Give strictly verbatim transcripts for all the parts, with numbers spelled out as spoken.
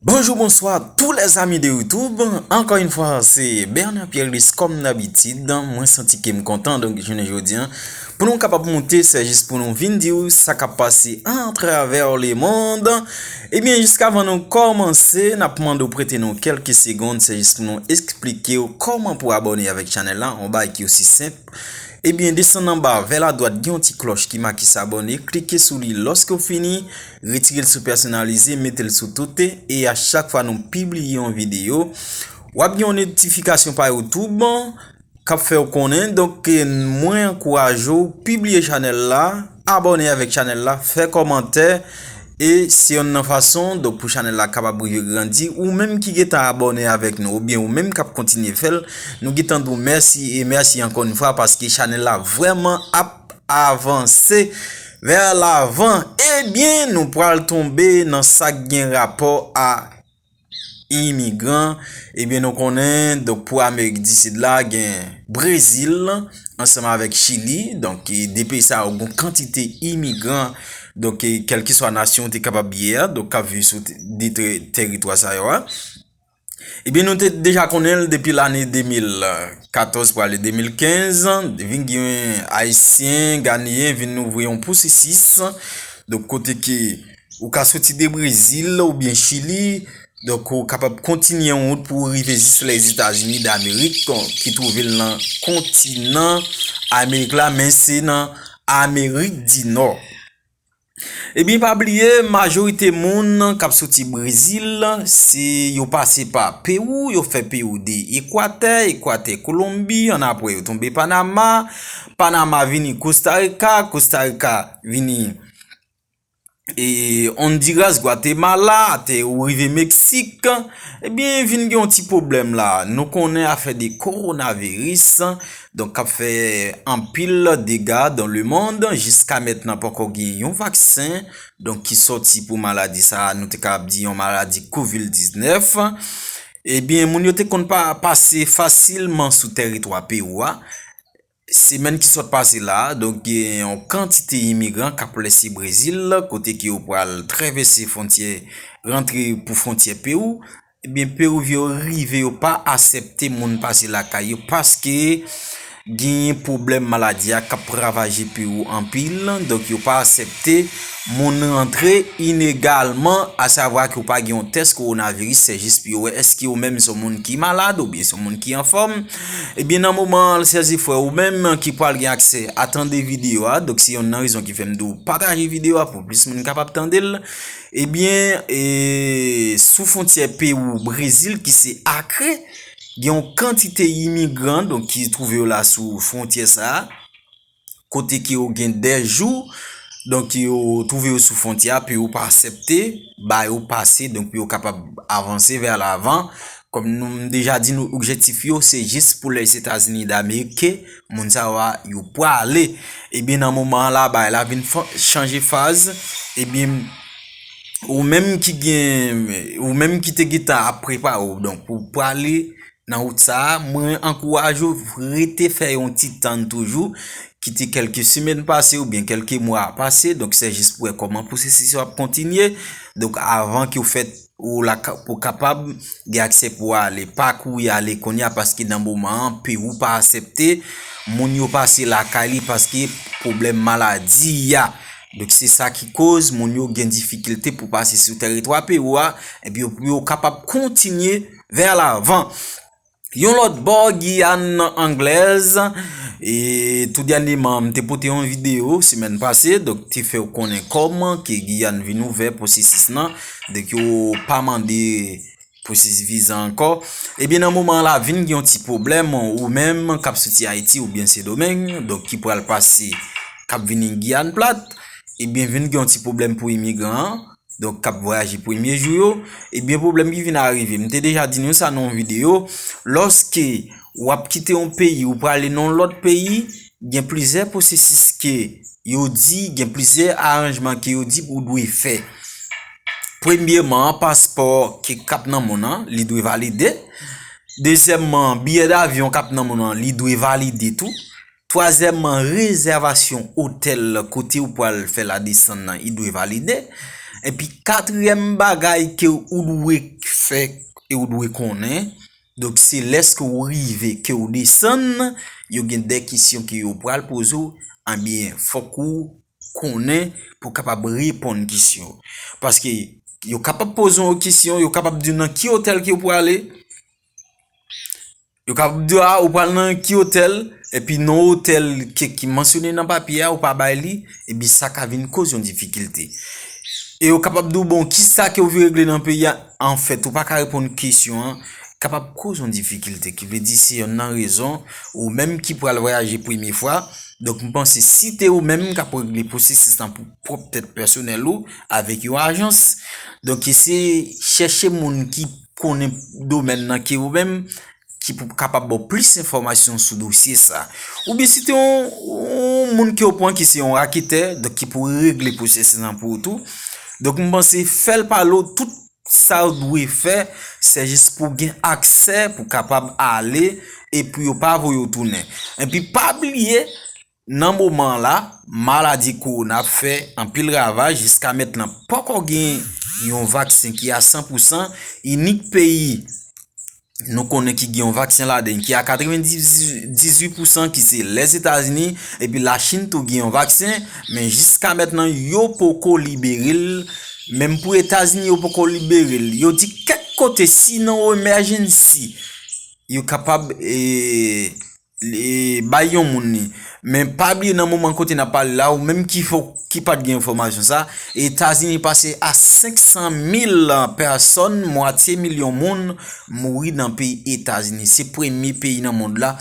Bonjou, bonswa, tous les amis de YouTube. Encore une fois, c'est Bernard Pierre Lis, comme d'habitude. Mwen santi ke m kontan, donk, jounen jodi an, pou nou kapab moute, se jis pou nou vin di w sa k ap pase atravè lemonn. Ebyen, jiskavan nou kòmanse, n ap mande w prete nou kèlke segonn, se jis pou nou eksplike w kòman pou abòne avèk chanèl la, yon bagay ki osi senp. Ebyen, desann anba, vè la dwat, gen yon ti klòch ki make s'abonner, klike sou li lòske w fini, retire l sou pèsonalize, mete l sou tout, e a chak fwa nou pibliye yon videyo, w ap gen yon notifikasyon pa YouTube k ap fè w konnen. Donk, eh, mwen ankouraje w pibliye chanèl la, abòne avèk chanèl la, fè kòmantè, e se yonn nan fason, donk, pou chanèl la kapab rive grandi. Ou menm ki gentan abòne avèk nou, oubyen ou menm k ap kontinye fè l, nou gentan di w mèsi e mèsi ankò yon fwa paske chanèl la vrèman ap avanse vè lavan. Ebyen, nou pral tonbe nan sa k gen rapò a imigran. Ebyen, nou konnen, donk, pou Amerik di Sid la, gen Brezil ansanm avèk Chili. Donk, e de peyi sa yo, gen yon kantite imigran, donk, e kèlkeswa nasyon ou te kapab ye a, donk, k ap viv sou te- de te- teritwa sa yo a. Ebyen, nou te deja konnen l depi lane de mil katòz pou ale de mil kenz, vin gen Ayisyen, Ganeyen vin ouvri yon pwosesis, donk, kote ke ou ka soti de Brezil oubyen Chili, donk, ou kapab kontinye yon wout pou w rive jis Lèzetazini Damerik, ki twouve l nan kontinan Amerik la, men se nan Amerik di Nò. Ebyen, pa bliye, majorite moun k ap soti Brezil, se yo pase pa Pewou, yo fè Pewou de Ekwatè, Ekwatè Kolonbi, annapre yo tonbe Panama, Panama vini Kosta Rika, Kosta Rika vini e Honduras, Gwatemala, atè ou rive Meksik. Ebyen, vin gen yon ti pwoblèm la. Nou konnen afè de kowonaviris, donk, k ap fè anpil dega dans le monde. Jiska mentnan, poko gen yon vaksen, donk, ki sòti pou maladi sa a, nou te kapab di yon maladi kovid diznèf. Ebyen, moun yo te konn pa pase fasilman sou tèritwa Pewou a. Semèn ki sot pase la, donk, gen yon kantite imigran k ap lese Brezil, kote ke yo pral travèse fwontyè, rantre pou fwontyè Pewou. Ebyen, Pewivyen yo rive, yo pa aksepte moun pase lakay yo, paske genyen pwoblèm maladi a k ap ravaje Pewou anpil, donk yo pa aksepte moun rantre ilegalman, asavwa ke w pa gen yon tès kowonaviris, se jis pou yo wè èske ou menm se yon moun ki malad oubyen se yon moun ki anfòm. Ebyen, nan moman an, sè e frè, ou menm ki pral gen aksè a tande videyo a, donk se yonn nan rezon ki fè m di w pataje videyo a pou plis moun kapab tande l. Ebyen, e, sou fwontyè Pewou, Brezil, ki se Acre, gen yon kantite imigran, donk, ki twouve yo la sou fwontyè sa a, kote ke yo gen de jou, donk, yo twouve yo sou fwontyè a, Pewou pa aksepte ba yo pase, donk, pou yo kapab avanse vè lavan. Kòm nou, m deja di nou, objektif yo, se jis pou Lèzetazini Damerik ke moun sa yo a, yo prale. Ebyen, nan moman an la, bagay la vin fa- chanje faz. Ebyen, ou menm ki gen, ou menm ki te gentan ap prepare w, donk, pou prale nan wout sa a, mwen ankouraje w rete fè yon ti tann toujou, kite kèlke semèn pase oubyen kèlke mwa pase, donk, se jis pou wè kòman pwosesis yo ap kontinye, donk, avan ke w fèt ou la ka- pou kapab gen aksè pou ale, pa kouri ale kounye a, paske nan moman an, Pewou pa aksepte moun yo pase lakay li, paske pwoblèm maladi a. Donk, se sa ki koz moun yo gen difikilte pou pase sou tèritwa Pewou a, epi yo, pou yo kapab kontinye vè lavan. Yon lòt bò, Giyàn Anglèz, e tou dènyèman, m te pote yon videyo semèn pase, donk, te fè w konnen kòman ke Giyàn vin ouvè pwosesis lan, donk, yo pa mande pwosesis viza ankò. Ebyen, nan moman an la, vin gen yon ti pwoblèm, ou menm k ap soti Ayiti oubyen Sendomeng, donk, ki pral pase, k ap vini Giyàn Plat, ebyen, vin gen yon ti pwoblèm pou imigran an, donk, k ap vwayaje premye jou yo. Ebyen, pwoblèm ki vin arive, m te deja di nou sa nan yon videyo, lòske w ap kite yon peyi, ou prale nan yon lòt peyi, gen plizyè pwosesis ke yo di, gen plizyè aranjman ke yo di ou dwe fè. Premyèman, paspò ke k ap nan men w lan, li dwe valide. Dezyèmman, biyè davyon k ap nan men w lan, li dwe valide tou. Twazyèmman, rezèvasyon otèl kote ou pral fè ladesann nan, li dwe valide. Epi katriyèm bagay ke ou dwe fè e ou dwe konnen, donk se lèske ou rive ke ou desann, yo gen de kesyon ke yo pral poze w, ebyen, fòk ou konnen pou kapab reponn kesyon. Paske yo kapab poze w kesyon, yo kapab di w nan ki otèl ke ou prale, yo kapab di w, a, ou pral nan ki otèl, epi non otèl ke, ki mansyone nan papye a, ou pa bay li, epi sa ka vin koz yon difikilte. E yo kapab di w, bon, kisa ke ou vin regle nan peyi a? Anfèt, ou pa ka reponn kesyon an, kapab koz yon difikilte, ki vle di se yonn nan rezon, ou menm ki pral vwayaje premye fwa, donk m panse si te ou menm k ap regle pwosesis lan pou pwòp tèt pèsonèl ou avèk yon ajans, donk eseye chèche moun ki konnen domèn nan ke ou menm, ki pou kapab ba w plis enfòmasyon sou dosye sa. Oubyen si te yon, yon moun ke w pran ki se yon raketè, donk ki pou regle pwosesis lan pou ou tou. Donk m panse fè l pale w tout sa w dwe fè, se jis pou w gen aksè pou w kapab ale e pou yo pa voye w tounen. Epi pa bliye, nan moman la, maladi kowona ap fè anpil ravaj, jiska mentnan poko gen yon vaksen ki a san pou san, inik peyi nou konnen ki gen yon vaksen ladan ki a katrevendizuit pou san ki se Lèzetazini, epi Lachin tou gen yon vaksen, men jiska mentnan yo poko libere l, menm pou Etazini yo poko libere l. Yo di kèk kote si nan yon emèjensi, yo kapab, e, e, bay yon moun li. Men pa bliye nan moman kote n ap pale la, ou menm ki fo, ki pa t gen enfòmasyon sa, Etazini pase a senk san mil pèsòn, mwatye milyon moun mouri nan peyi Etazini. Se premye peyi nan mond la,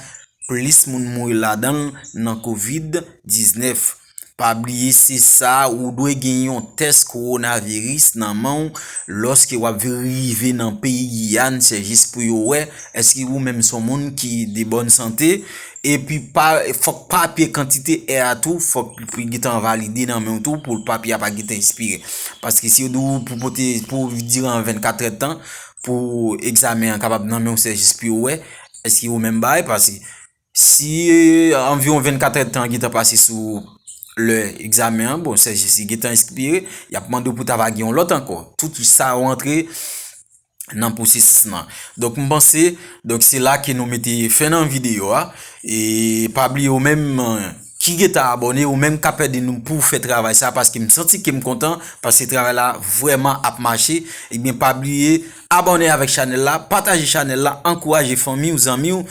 plis moun mouri ladan l nan kovid diznèf. Pa bliye se sa, ou dwe gen yon tès kowonaviris nan men w lòske w ap rive nan peyi Giyàn, se jis pou yo wè èske ou menm se yon moun ki de bòn sante, epi pa, fòk papye kantite è a tou, fòk li gentan valide nan men w tou, pou papye a pa gentan ekspire. Paske si yo di w pou pote, pou diran vennkatrè tan, pou egzamen an kapab nan men w, se jis pou yo wè èske ou menm bay, paske si, e, anviwon vennkatrè tan gentan pase sou lè egzamen an, bon, se jis li gentan ekspire, y ap mande w pou ta va gen yon lòt ankò. Tout sa yo rantre nan pwosesis lan. Donk, m panse, donk, se la ke nou mete fen nan videyo a. E pa bliye ou menm, e, ki gentan abòne, ou menm k ap ede nou pou fè travay sa, paske m santi ke m kontan, paske travay la vrèman ap mache. Ebyen, pa bliye abòne avèk chanèl la, pataje chanèl la, ankouraje fanmi w, zanmi w,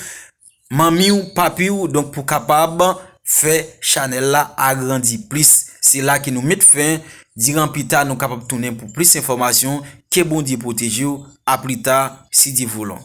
manmi w, papi w, donk pou kapab fè chanèl la agrandi plis. Se la ke nou met fen, diran pita nou kapab tounen pou plis enfòmasyon. Ke Bondye pwoteje w, a pita, si Dye voulon.